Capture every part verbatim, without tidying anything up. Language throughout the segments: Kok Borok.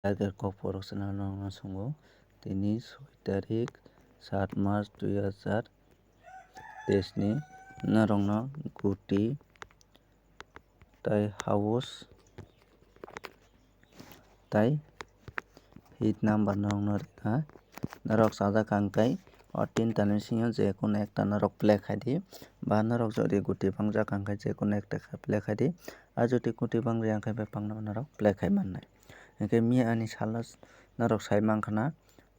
Target kokborok channel no swngwi tini soi tarik, saat March dui hazar teis ni norokno guti tai house tai hit number norokno rikha. Norok sajak kha hwnkhe o tinta ni bisingo je kono ekta norok play khai di, ba norok jodi guti bangjak kha hwnkhe je kono ekta khe play khai di. A jodi guti bangya hwnkhe bebakno norok play khai mannai. Hwnkhe miya ani salo norok sai mankha na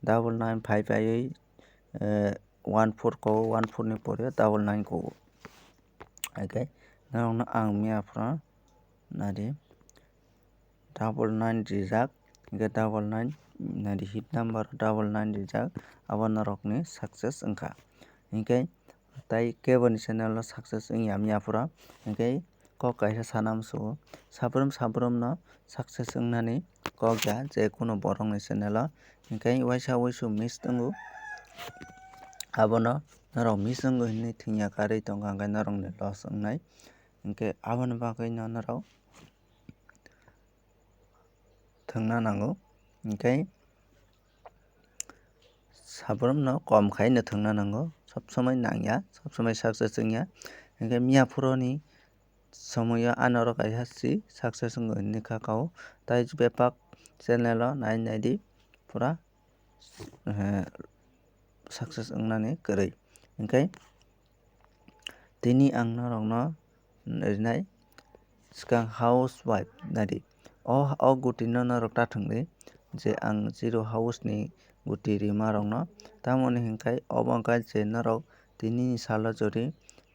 double nine five aiwi, eh, one four ko, one four ni pore double nine ko. Hwnkhe norokno ang miya phano nadi double nine rijak, hwnkhe double nine nadi hit number double nine rijak, abo norokni success wngkha. Hwnkhe tai keboni channel o success wngya miya phano, hwnkhe kok kaisa sana muchungo, sabrum sabrum no success wngnani kok ya je kono borok ni channel o, hwnkhe waisa wuisu miss tongo, abono norok miss wngo hinwi thwngya karwi tongkha, hwnkhe norok ni loss wngnai, hwnkhe aboni bagwi no norok thwngna nango, hwnkhe sabrum no kom khai no thwngna nango, sob somoi nangya, sob somoi success wngya, hwnkhe miya phuroni somoyo ano oro kaisa si success wngwi hinwi kha kao, tai bepak channel o nai nai di pura, eh, success wngnani kwrwi. Hwnkhe tini ang norokno rinai swkang housewife nadi. O, o gutino norok ta thwngdi je ang zero house ni guti rima rokno. Tamoni hwnkhe obo wngkha je norok tini ni salo jodi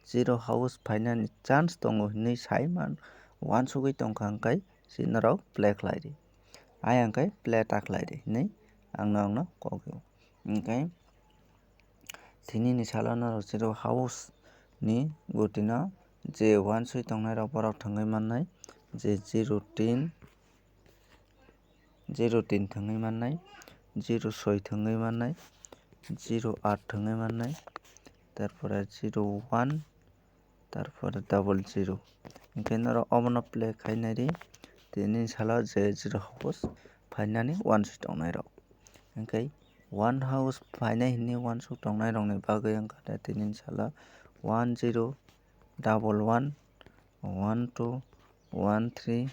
zero house phainani chance tongo hinwi sai man, uansugwi tongkha hwnkhe si norok play khlai di. Ayang khe play ta khlai di hinwi ang norokno kok o. Hwnkhe tini ni salo norok zero house ni gutino je uansugwi tongnai rok borok thwngwi mannai, je zero tin, zero tin thwngwi mannai, zero soi thwngwi mannai, zero aat thwngwi mannai, tarpore zero one, tarpore double zero. Hwnkhe norok obono play khai nai di, tini salo je zero house phainani uansuk tongnai rok. Hwnkhe one house phainai hinwi uansuk tongnai rokni bagwi wngkha tini salo one zero double one, one two, one three,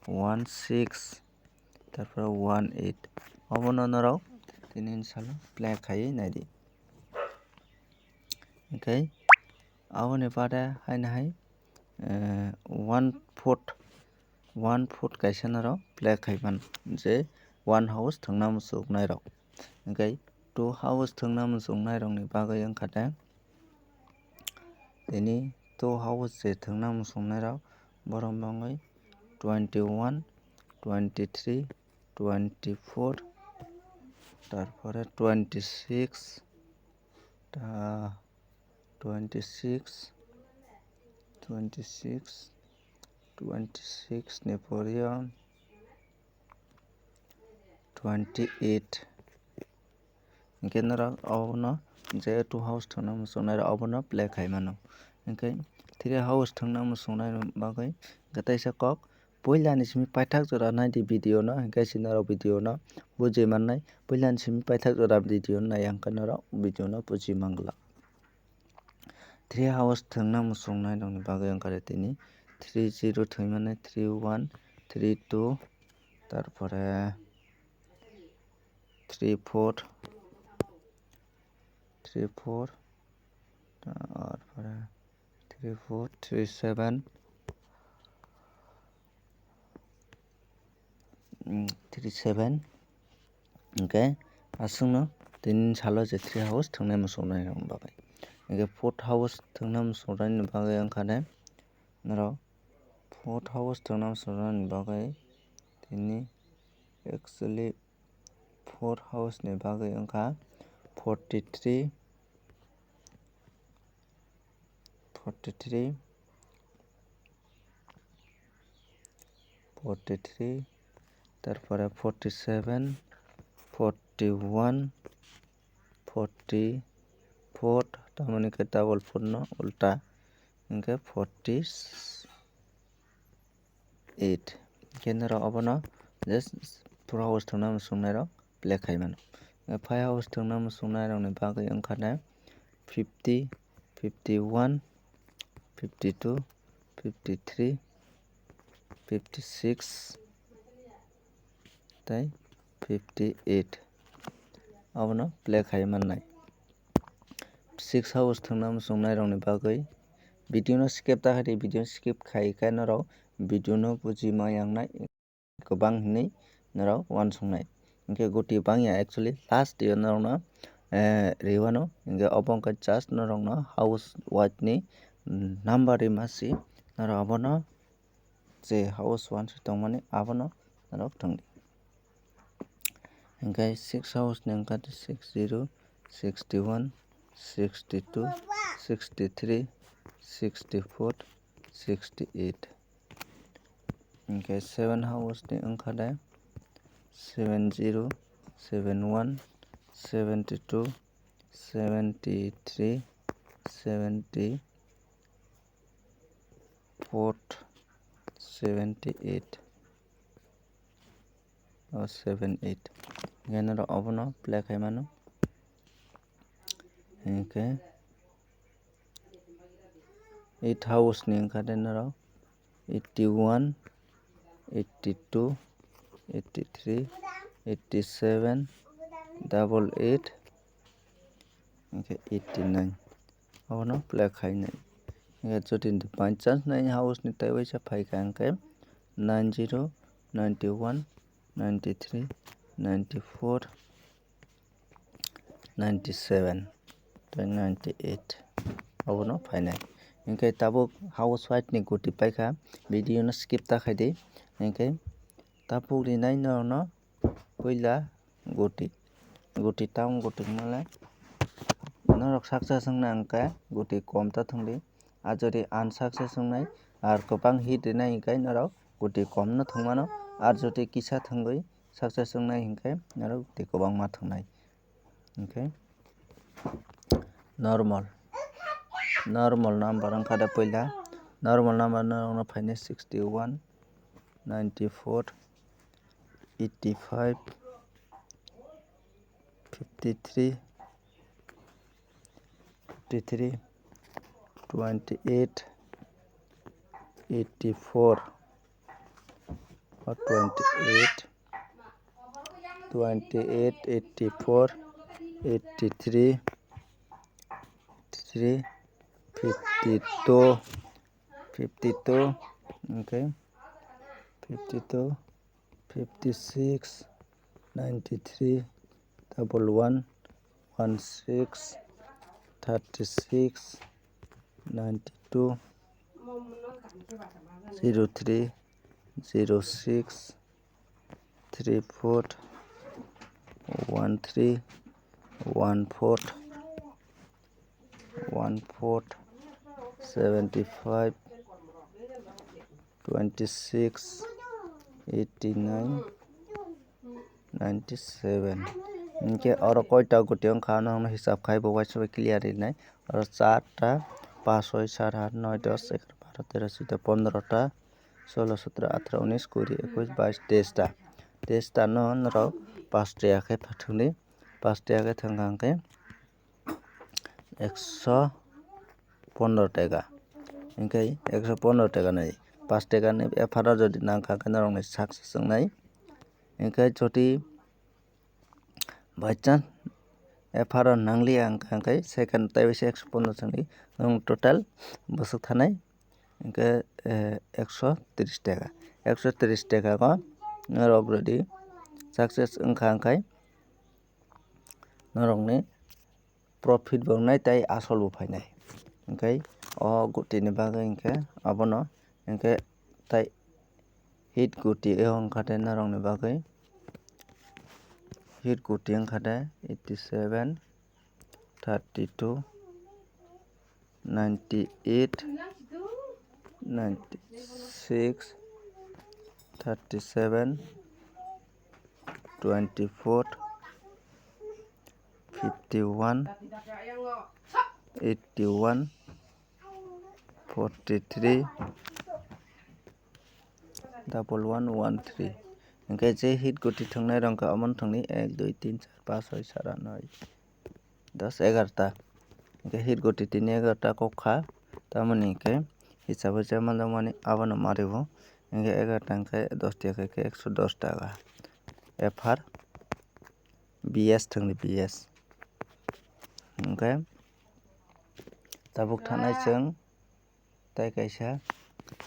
one six, tarpore one eight. Obono norok tini salo play khaiwi nai di. Hwnkhe aboni baade haino hai, eh, one foot, one foot kaisa norok play khai mano je one house thwngna muchungnai rok. Hwnkhe two house thwngna muchungnai rokni bagwi wngkha de tini two house je thwngna muchungnai rok borok wngwi twenty one, twenty three, twenty four, tarpore twenty six, ta twenty six, twenty six, twenty six ni pore o twenty eight. Hwnkhe norok obono je two house thwngna muchungnai rok obono play khai mano. Hwnkhe three house thwngna muchungnai bagwi hwnkhe teisa kok puila ni simi paithak jora nai di video no, hwnkhe se norok video no bujui mannai. Puila ni simi paithak jora video no nai ya hwnkhe norok video no bujui man glak. Three house thwngna muchungnai rokni bagwi wngkha de tini three zero thwngwi mannai, three one, three two, tarpore three four, three four, tarpore three four, three seven, mm, three seven. Hwnkhe aswkno tini salo je three house thwngnai muchungnai rokni bagwi. Hwnkhe fourth house thwngna muchungnai bagwi wngkha de norok fourth house thwngna muchungnai bagwi tini actually fourth house ni bagwi wngkha forty three, forty three, forty three, tarpore forty seven, forty one, forty four, tamoni khe double four no ulta, hwnkhe forty eight. Hwnkhe norok obono just four house thwngna muchungnairok play khai mano. Five house thwngna muchungnairokni bagwi wngkha de fifty, fifty one, fifty two, fifty three, fifty six tei fifty eight. Abono play khai mannai. Six house thwngna muchungnairokni bagwi video no skip ta khaidi, video skip khai khe norok video no buji ma yangnai. Kwbang hinwi norok uansuknai. Hinkhe guti bangya actually last year norokno, eh, riwano. Hinkhe obo wngkha just norokno house wise ni number rima si norok abono je house uansuk tongmani abono norok thwngdi. Hinkhe six house ni wngkha six zero, sixty one, sixty two, sixty three, sixty four, sixty eight. Hinkhe seven house ni wngkha de seven zero, seven one, seventy two, seventy three, seventy four, seventy eight, o seven eight. Hinkhe norok obono play khai mano. Hinkhe eight house ni wngkha de norok eighty one, eighty two, eighty three, eighty seven, double eight, hinkhe eighty nine. Abono play khainai. Hinkhe jodi by chance nai house ni tei waisa phaikha hinkhe nine zero, ninety one, ninety three, ninety four, ninety seven tei ninety eight. Abono phainai. Hinkhe tabuk house wise ni guti paikha, video no skip ta khaidi. Hinkhe tabuk rinai norokno puila guti. Guti tamo guti hinmale norok success wngna hwnkhe guti kom ta thwngdi. Ar jodi unsuccess wngnai ar kwbang hit rinai hinkhe norok guti kom no thwngmano. Ar jodi kisa thwngwi success wngnai hinkhe norok tei kwbangma thwngnai. Hinkhe normal, normal number wngkha de puila. Normal number norokno phainai sixty one, ninety four, eighty five, fifty three, fifty three, twenty eight, eighty four, or twenty eight, twenty eight, eighty four, eighty three, three, fifty two, fifty two, okay, fifty two, fifty six, ninety three, double one, one six, thirty six, ninety two, zero three, zero six, three four, one three, one four, one four, seventy five, twenty six, eighty nine, ninety seven. Hinkhe oro koita guti wngkha, ano hwnwi hisab khai bo uaisa bai clear rinai. Oro char ta, pas, soi, sat, at, noi, dos, egar, baro, tero, chuddo, pondro ta, solo, sotro, atro, unis, kuri, ekush, bais, teis ta. Teis ta no norok pas tiya khe thwngdi. Pas tiya khe thwngkha hinkhe ekso pondro teka. Hinkhe ekso pondro teka nai. Pas teka ni epharo jodi nangkha khe norokni success wngnai. Hinkhe jodi by chance epharo nangliya wngkha hinkhe second tei waisa ekso pondro thwngdi. Nwng total bwswk thanai hinkhe, eh, ekso tris teka. Ekso tris teka o norok jodi success wngkha hinkhe norokni profit bo wngnai tei asol bo phainai. Hinkhe o gutini bagwi hinkhe abono hinkhe tei hit guti o wngkha tei norokni bagwi hit guti wngkha tei eighty seven, thirty two, ninety eight, ninety six, thirty seven, twenty four, fifty one, eighty one, forty three, double one one three. Hwnkhe je hit guti thwngnai rok khe omono thwngdi ek, dui, tin, char, panch, soi, sat, aat, noi, dos, egarta. Hwnkhe hit guti tini egarta kok kha, tamoni hwnkhe hisabo je manjakmani abono mario. Hwnkhe egarta hwnkhe dos tiya khe ekso dos taka. F R B S thwngdi, B S. Hwnkhe tabuk thanai chwng tai kaisa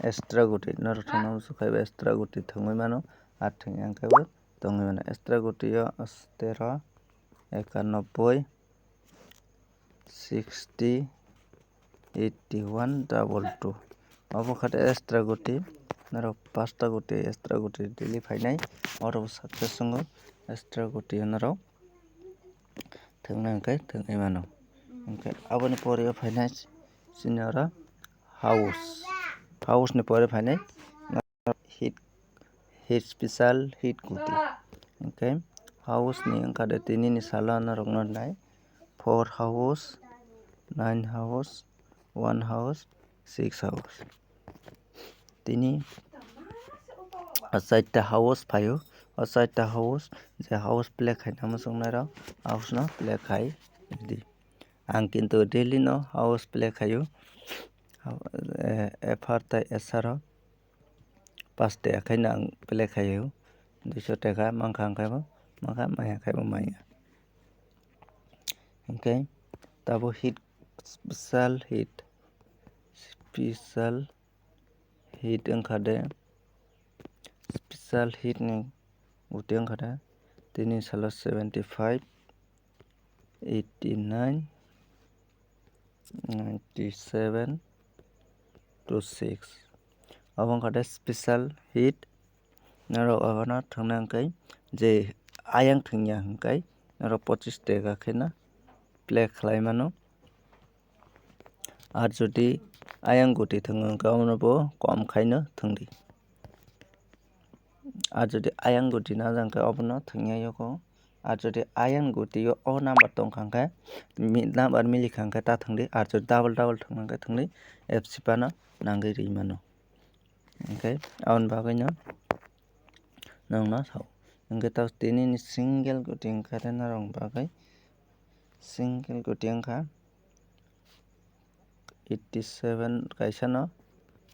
extra guti norok thangna muchung khai extra guti thwngwi mano, ah thwngya hwnkhe bo tongwi mano. Extra guti o tero, ekanobboi, sixty, eighty one, double two. Obo kha de extra guti, norok pasta guti extra guti daily phainai, oro bo success wngo. Extra guti norok thwngna hwnkhe thwngwi mano. Hwnkhe aboni pore o phainai chini oro house, house ni pore phainai hit, hit special hit guti. Hwnkhe house ni wngkha de tini ni salo norokno nai four house, nine house, one house, six house. Tini o chaita house phaio, o chaita house je house play khaina muchungnai rok house no play khai di. Ang kintu daily no house play khaio. F R tai S R o paste khaino ang play khaio. Duiso taka mankha hwnkhe bo mankha, maya khe bo maya. Hwnkhe tabuk hit, special hit, special hit wngkha de, special hit ni guti wngkha de tini salo seventy five, eighty nine, ninety seven, two six. Obo wngkha de special hit. Norok abono thwngna hwnkhe je ayang thwngya hwnkhe norok pochis taka kheno play khlai mano. Ar jodi ayang guti thwngo hwnkhe omono bo kom khaino thwngdi. Ar jodi ayang guti najak hwnkhe obono thwngya yokho. Ar jodi ayang guti o number tongkha hwnkhe, mi-, number milikha hwnkhe ta thwngdi. Ar jodi double double thwngkha hwnkhe thwngdi, F C pano nangwi rwi mano. Hwnkhe aboni bagwino nwngno sao. Hwnkhe tabuk tini ni single guti wngkha de norokni bagwi, single guti wngkha eighty seven kaisa no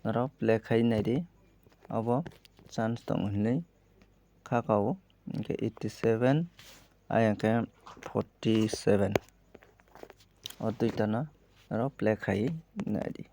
norok play khai naidi, obo chance tongo hinwi kha kao, hwnkhe eighty seven ayang khe forty seven o duita no norok play khai naidi.